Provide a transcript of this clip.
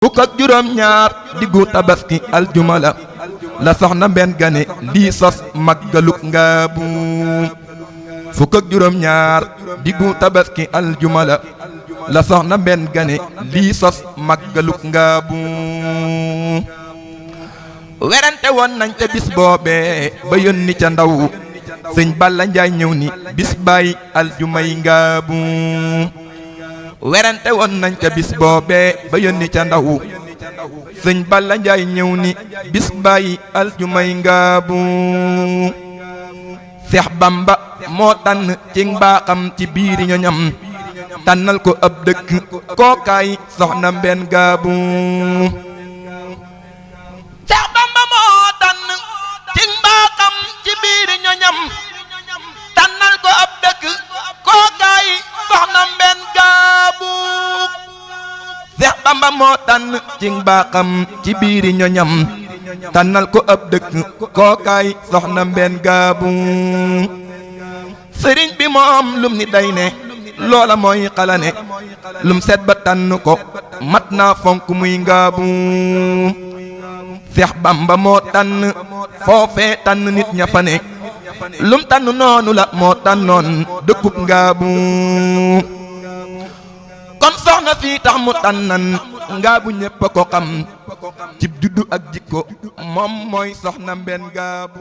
fukk ak juróom ñaar diggu tabaski aljuma la soxna mbenn gane lii sos màggaluk Ngaabu fukk ak juróom ñaar diggu tabaski aljuma la soxna mbenn gane lii sos màggaluk Ngaabu werante woon nañ te bis boobee ba yónni ca ndaw sëñ Balla Njaay ñëw ni bis baay aljumay Ngaabu werante woon nañ ca bis boobee ba yónni ca ndaw sëñ Balla Njaay ñëw ni bis baay aljumay Ngaabu Seex Bamba moo tànn ci mbaaxam ci biiri ñoñam tànnal ko ab dëkk kookaay soxna mbenn Ngaabu Seex Bamba moo tànn ci mbaaxam ci biiri ñoñam tànnal ko ab dëkk kookaay soxna mbenn Ngaabu Seex Bamba moo tànn ci mbaaxam ci biiri ñoñam tànnal ko ab dëkk kookaay soxna mbenn Ngaabu sëriñ bi moom lum ni day ne loola mooy xalane lum set ba tànn ko mat naa fonk muy Ngaabu Seex Bamba moo tànn foofee tànn nit ña fa ne lum tànn noonu la moo tànnoon dëkkub Ngaabu kon soxna fii tax mu tànnan Ngaabu ñépp a ko xam cib juddu ak jikko moom mooy soxna mbenn Ngaabu